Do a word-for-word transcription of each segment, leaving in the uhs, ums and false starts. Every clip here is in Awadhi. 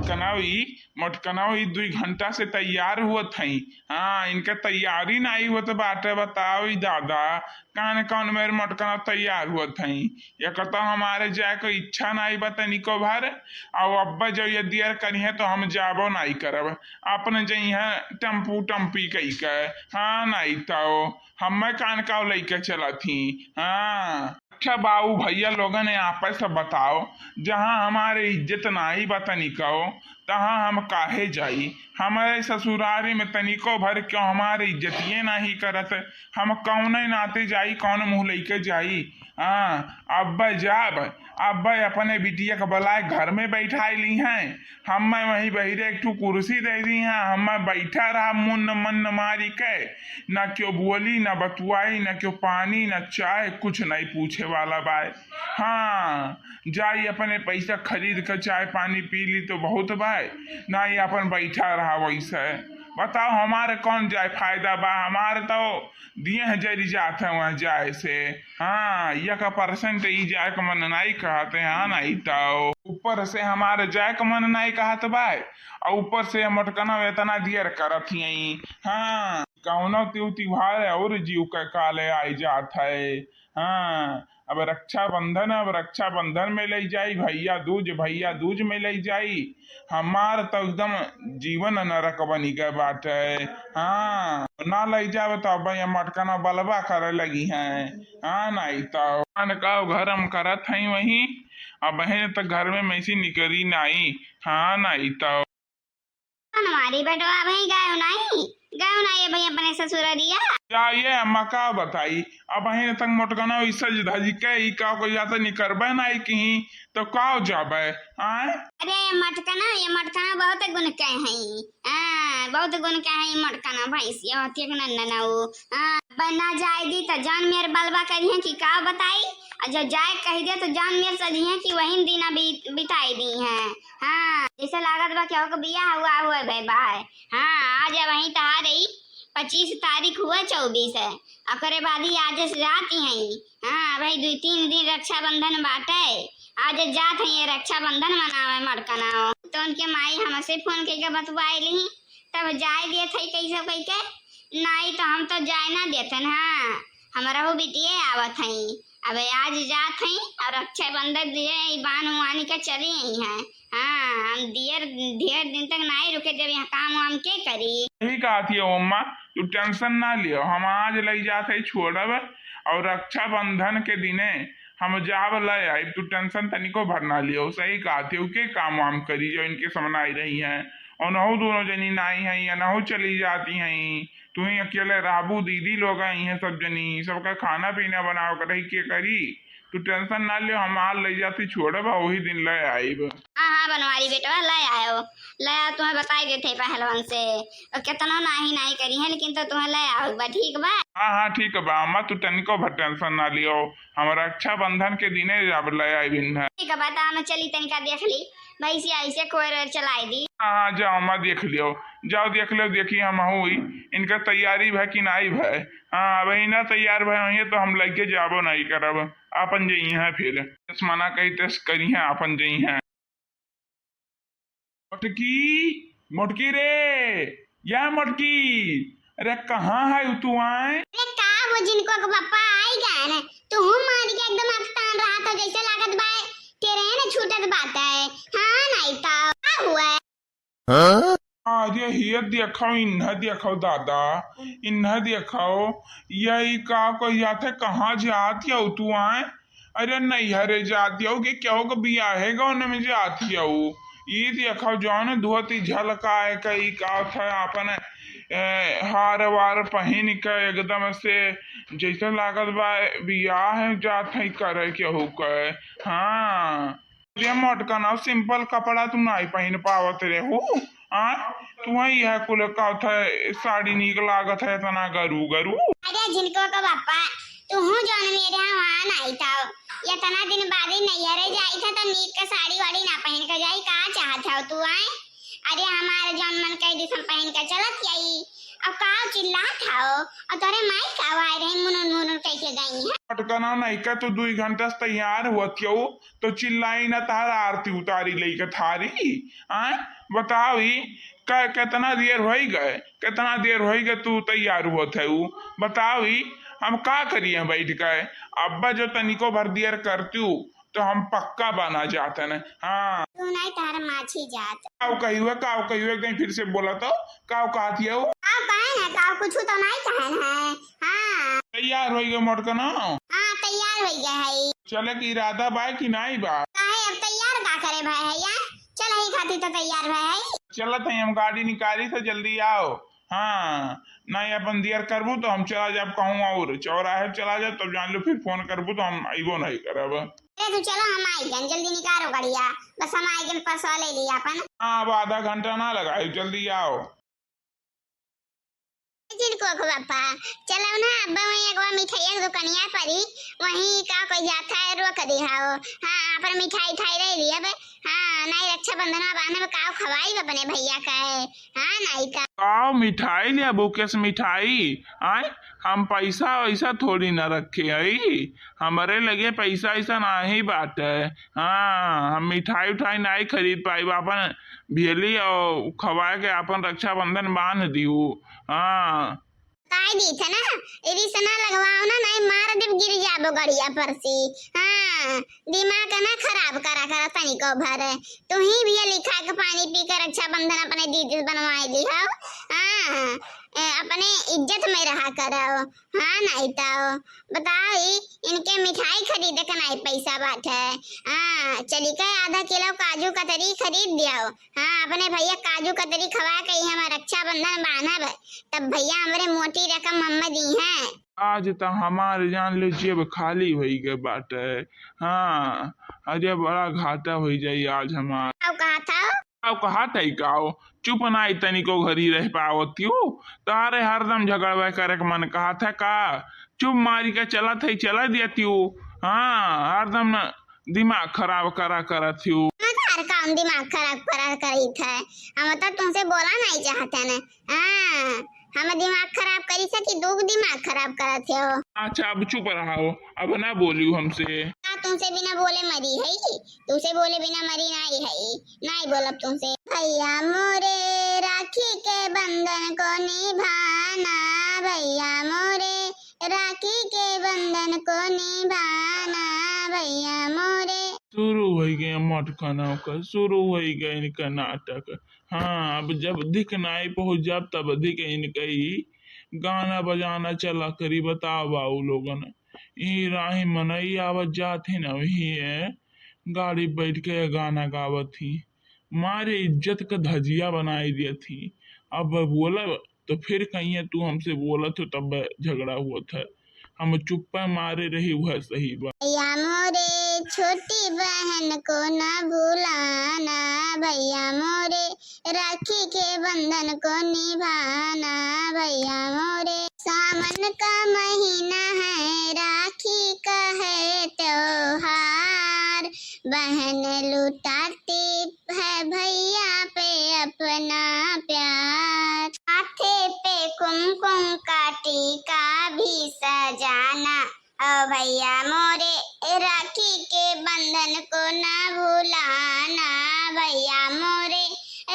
मोटकनवा ई, मोटकनवा ई दुई घंटा से तैयार हुवत हई। हाँ, इनके तैयारी नाई होत बाटे, बताओ ई दादा, कौन कौन मेरे मोटकनवा तैयार हुवत हई। एक तो हमारे जाए को इच्छा नाई बा तनिको भर, और अब्बा जब ये दियर करिहे तो हम जाबो नाई करब, अपने जइहे टेम्पू टम्पी कई के। हाँ, नाई तो हमें कान काव लइके चलत ही। हाँ। अच्छा बाऊ भैया लोगन, आपस से बताओ, जहाँ हमारे इज्जत नाई बा तनिको, तहाँ हम काहे जाई? हमारे ससुरारी में तनिको भर क्यों हमारे इज्जतिये नाहीं करत, हम कौने नाते जाई, कौन मुँह लइके जाई? हाँ, अब्बे जाब, अब्बे अपने बिटिया के बुलाए घर में बैठाई लिहैं, हम्मे वहीं बहिरे एक ठो कुर्सी दे दिहैं, हम्मे बैठा रहा मुन्न मन्न मारी के, ना क्यों बोली, ना बतुआई, ना क्यों पानी, ना चाय, कुछ नहीं पूछे वाला बाय। हाँ, जाई अपने पैसा खरीद के चाय पानी पी ली तो बहुत बाय, ना ही अपन बैठा रहा वैसे। बताओ हमारे कौन जाए फायदा बा, हमारे तो दिए हैं जरी जात है वहाँ जाए से। हाँ, एक परसेंट ई जाए के मन नाई कहत है, हाँ नाई तो ऊपर से हमारे जाए के मन नाई कहत बाय, और ऊपर से मोटकनवा इतना दियर करत ही। हाँ, कौनो त्यू त्योहार है और जीव के काले आई जात है। हाँ, अब रक्षाबंधन, अब रक्षाबंधन में लई जाई, भैया दूज, भैया दूज में लई जाई। हमार तो एकदम जीवन नरक बनी गए बाटे। हाँ, ना लई जावे तो अब ये मोटकनवा बलबा करे लगिहैं। हाँ, नाई तो कान काव घर हम करत हई वहीं, अब बहन तो घर में में से निकरी नाई। हाँ, नाई तो बनवारी बेटवा, अबहीं गयो नाई, गयो नाई अबहीं अपने ससुररिया। जा ये अम्मा का बताई, अबहीं तक मोटकनवा ई सज धज के ई का कोई जाता निकरबे नाई कहीं, तो काव जाबे, आय? अरे ये मोटकनवा, ये मोटकनवा बहुत गुन के हई, हाँ, बहुत गुन के हई मोटकनवा, भैंसिया होती है कि नन्ना ना वो, हाँ, अब ना जाए दी तो जान मेर बलबा करिहैं कि काव बताई, और जब जाए कह दे तो जान मेर सजिहैं कि वही दिन अभी बिताई दिहैं। हाँ, जैसे लागत बा कि ओकर बियाह हुआ हुए भे बाय। हाँ, आज अबहीं तहार ई पच्चीस तारीख हुए चउबीस है, ओकरे बाद ही आज से जात ही हई। हाँ, अबहीं दुई तीन दिन रक्षाबंधन बाटे, आज जात हई ये रक्षाबंधन मनावे मोटकनवा। तो उनके माई हमसे फोन कइके बतवाए लिही, तब जाए देत हई कैसे कइके, नाई तो हम तो जाए ना देतन। हाँ, हमरहू बिटिये आवत हई, अब आज जात हई और रक्षाबंधन दिए ई बान उआनी के चली आई हैं। हाँ, हम दियर ढेर दिन तक नाई रुके देब, यहाँ काम वाम के करी? सही कहत हियो अम्मा, तू टेंशन ना लियो, हम आज लई जात हई छोड़ब और रक्षाबंधन के दिने हम जाब लय आइब, तू टेंशन तनिको भर ना लियो। सही कहत हियो, के काम वाम करी जो इनके समनाई रही हैं, उनहू दोनों जनी नाई हैं, अनहू चली जाती हैं। तू ही अकेले रहबू, दीदी लोग आई हैं सब जनी, सबका खाना पीना बनावे के रही, के करी? तू टेंशन ना लियो, हम आज लई जाती छोड़ब, वही दिन लय आइब। हाँ, हाँ, बनवारी बेटवा, लय आयो, लय आओ, तुम्हें बताई देते पहलवान से। और केतनो नाही, नाही करी है, लेकिन तो तुम्हें लय आओ एक बार, ठीक बा? हाँ, हाँ, ठीक बा अम्मा, तू तनिको भर टेंशन ना लियो, हम रक्षाबंधन के दिने जाब लय आइब इन्हें। ठीक बा, तो हम चली तनिका देख ली, भैंसिया ऐसे कोयर वेर चलाई दी। हाँ, हाँ, जाओ अम्मा, देख लियो, जाओ देख लियो, देखी हम हुई, इनका तैयारी भय कि नाई भय। हाँ, अबहीं ना तैयार भय होइहैं तो हम लइके जाबो नाई करब, आपन जइहैं फिर। जस मना कही तस करिहैं, आपन जइहैं। मोटकी, मोटकी रे, या मोटकी, अरे कहाँ है तू आए? अरे का हो जिनको के पप्पा आई गए न, तू मार के एकदम अकतान रहा था जैसे लागत बाय ट्रेन छूटत बाटे। हाँ, नाई तो का हुआ? हाँ? अरे हिय देखो, इन्ह देखो दादा, इन्ह देखो, ये ई का कही जात है, कहाँ जात हऊ तू आए? अरे नैहरे जात हऊ कि केहू के बियाहे गौने में जात हऊ? ई देखो जौन धोती झलकाए के ई का था अपन, ए, हार वार पहिन के एकदम से जैसे लागत बा बियाह जात है करे केहू के। हाँ। अरे मोटकनवा, simple कपड़ा तू नाई पहिन पावत रहू, आ? तू ही यह कुल का था, साड़ी नीक लागत है, इतना गरू गरू। अरे जिनको का बापा, तू हूँ जौन मेरे यहाँ वहाँ नाई था, इतना दिन बाद ही नैहरे जाई था, तो नीक का साड़ी वाड़ी ना पहिन के जाई, का चाहत है तू आए? अरे हमारे जौन मन कह दिस हम पहिन के चलत जाई, अब का चिल्लात हौ? और तोरे माई का आए रही, मुनुर मुनुर कह के गई है। पटकना नहीं का, तो दुई घंटा से तैयार हुआ थियो, तो चिल्लाई ना, तार आरती उतारी लई के थारी। आय, बताओ ई, क-, कितना देर होई गए, कितना देर होई गए तू तैयार हुआ थे उ? बताओ ई, हम का करिए बैठ के? अब्बा जो तनिको भर देर करती हूँ, तो हम पक्का बना जाते न। हाँ। तू नहीं, तार माछी जात। काव कही हुआ, काव कही हुआ, एक दिन फिर से बोला तो, काव कहती है वो? काव कहे ना, काव कुछ तो नहीं कहे है। हाँ। तैयार होई गए मोटकना? हाँ, तैयार होई गए है। चले के इरादा बा कि नहीं बा? काहे, अब तैयार का करे भाई है यार? चल, यही खातिर तो तैयार भाई है। चलत है, हम गाड़ी निकाली तो जल्दी आओ। हाँ, नहीं अपन देर करबू तो हम चला जाब कहूँ और चौराहे चला जाब, तब जान लो फिर फोन करबू तो हम अइबो नहीं करब। अरे तू चलो, हम आई गन, जल्दी निकालो गड़िया, बस हम आई गन, परसवा ले लिया अपन। हाँ, अब आधा घंटा ना लगाई, जल्दी आओ। जिनको को बापा, चलो ना, अब वहीं एक बार मिठाई के दुकानिया परी, वहीं का कोई जाता है, रोक दिहाओ। हाँ, अपन मिठाई उठाई ले लिया बे। हाँ, नहीं रक्षाबंधन बांधे में काव खवाई अपने भैया का है। हाँ, नहीं का। काव मिठाई लेबू, केस मिठाई? आय, हम पैसा वैसा थोड़ी ना रखे हई, हमरे लगे पैसा ऐसा नाही बाटे। हाँ, हम मिठाई उठाई नाही खरीद पाई, अपन भेली और खवाए के अपन रक्षाबंधन बांध दियो। हाँ। काई दी थे ना, रिस ना लगवाओ ना, नहीं मार देब, गिर जाबो गड़िया पर से। हाँ, दिमाग ना खराब करा करा तनिको भर। तू ही भी लिखा के पानी पी के रक्षाबंधन अपने दीदी से बनवाई ली हो। हाँ, ए, अपने इज्जत में रहा करो। हाँ, नहीं तो बताओ, ई इनके मिठाई खरीदे के नहीं पैसा बाटे। हाँ, चली के आधा किलो काजू कतरी खरीद दियाओ। हाँ, अपने भैया काजू कतरी खवा के ही हम रक्षाबंधन बांधब, तब भैया हमरे मोटी रकम मम्मा दी हैं। आज तो हमारे जान लो जेब खाली होई गए बाटे। हाँ, अरे बड़ा घाटा होई जाई आज हमार। का कहा था? अब कहा था का हो? चुप ना, इतनी को घर ही रह पावती हो। तारे हरदम झगड़वे करे के मन कहा था का? चुप मारी के चलत है, चला दिया ती हो। हाँ, हरदम न दिमाग खराब करा करत हो। हम तार काम दिमाग खराब करा करी थे? हम तो तुमसे बोला नहीं चाहते ने। हाँ, हम दिमाग खराब करी से कि दुख दिमाग खराब करत हो? अच्छा, अब चुप रहो, अब ना बोलियो हमसे। का तुमसे बिना बोले मरी है? तुमसे बोले बिना मरी नहीं है, नहीं बोलब तुमसे। भैया मोरे राखी के बंधन को निभाना, भैया मोरे राखी के बंधन को निभाना, भैया मोरे। शुरू होई गए मटकनों का, शुरू होई गए इनका नाटक। हाँ, अब जब दिख नाई पहुँच जाब, तब दिख इनका ही गाना बजाना चला करी, बताओ बाऊ लोगन। ई राही मनई आवत जात ही ना, वही है, गाड़ी बैठ के गाना गावत ही, मारे इज्जत का धजिया बनाई दियत ही। अब बोलब तो फिर कहिए तू हमसे बोलत हो, तब झगड़ा हुआ था। हम चुप्पा मारे रही, वह सही बा। भैया मोरे छोटी बहन को ना भुलाना, भैया मोरे राखी के बंधन को निभाना, भैया मोरे। सावन का महीना है, राखी का है त्योहार, बहन लुटाती है भैया पे अपना प्यार। माथे पे कुमकुम का टीका भी सजाना, ओ भैया मोरे, राखी के बंधन को ना भुलाना, भैया मोरे,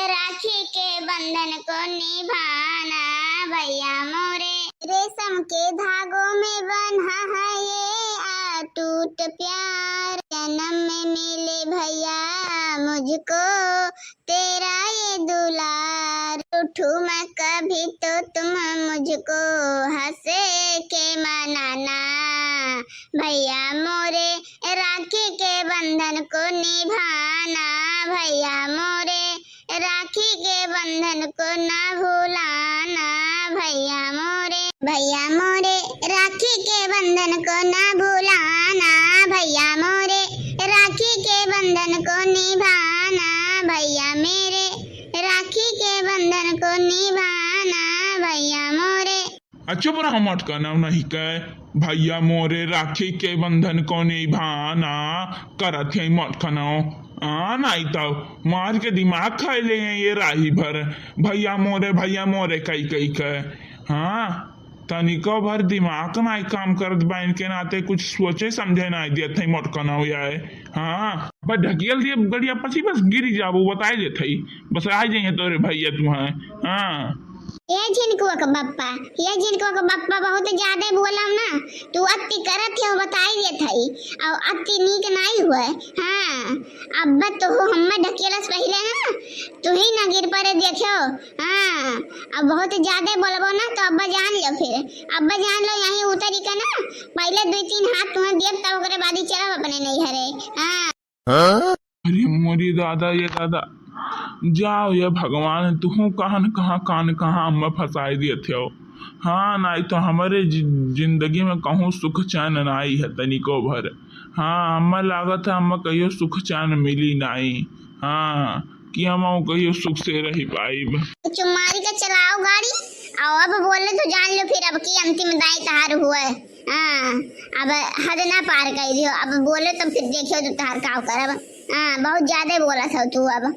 राखी के बंधन को निभाना, भैया मोरे। रेशम के धागों में बंधा है ये अटूट प्यार, जन्म में मिले भैया मुझको तेरा ये दुलार। रूठूं मैं कभी तो तुम मुझको हंस के मनाना, भैया मोरे राखी के बंधन को निभाना, भैया मोरे राखी के बंधन को ना भुलाना, भैया मोरे। भैया मोरे राखी के बंधन को ना भुलाना, भैया मोरे राखी के बंधन को निभाना, भैया मेरे राखी के बंधन को निभाना, भैया मोरे। आ, चुप रहो मटकनौ, नहीं कहे भैया मोरे राखी के बंधन को निभाना करत है मटकनौ। हाँ, नाहीं तो मार के दिमाग खाइ लेहे हैं ये राही भर, भइया मोरे, भइया मोरे कइ कइ के। हाँ, तनिको भर दिमाग नाहीं काम करत बा, इनके नाते कुछ सोचे समझे नाहीं देत है मोटकनवा यार। हाँ, बस ढकेल दिए गड़िया पछी, बस गिरी जाबो, बताइ देत है, बस आइ जइहे तोरे भइया तुहैं। हाँ। ए झिनकुआ के बप्पा, ए झिनकुआ के बप्पा, बहुत ज्यादा बोलब ना, तू अति करत हो, बताइ देत है, और अति नीक नाहीं हुए। हाँ, अब तो हम्मे ढकेलस पहिले ना, तू ही ना गिर पड़े देखियो। हाँ, अब बहुत ज्यादा बोलबो ना तो अब्बा जान लो फिर, अब्बा जान लो यहीं उतरी के ना, पहिले दुइ तीन हाथ तुहैं देब तब ओकरे बाद ही चलब अपने नैहरे। हाँ। अरे मोरी दादा, ये दादा, जाओ ये भगवान, तुहू कहाँ न कहाँ, कहाँ न कहाँ अम्मा फँसाइ दियत हो। हाँ, नाहीं तो हमरे जि-, जिंदगी में कहूँ सुख चैन नाहीं है तनिको भर। हाँ, अम्मा लागत है, अम्मा कहियो सुख चैन मिली नाहीं। हाँ, कि हम कहियो सुख से रहि पाइब। चुम्मारी के चलाओ गाड़ी, और अब बोले तो जान लो फिर अब की अंतिम दाई तहार हुए। हाँ, अब हद ना पार कइ दियो, अब बोले तो फिर देखियो तो तहार का करब। हाँ, बहुत ज्यादा बोलत हो तू अब।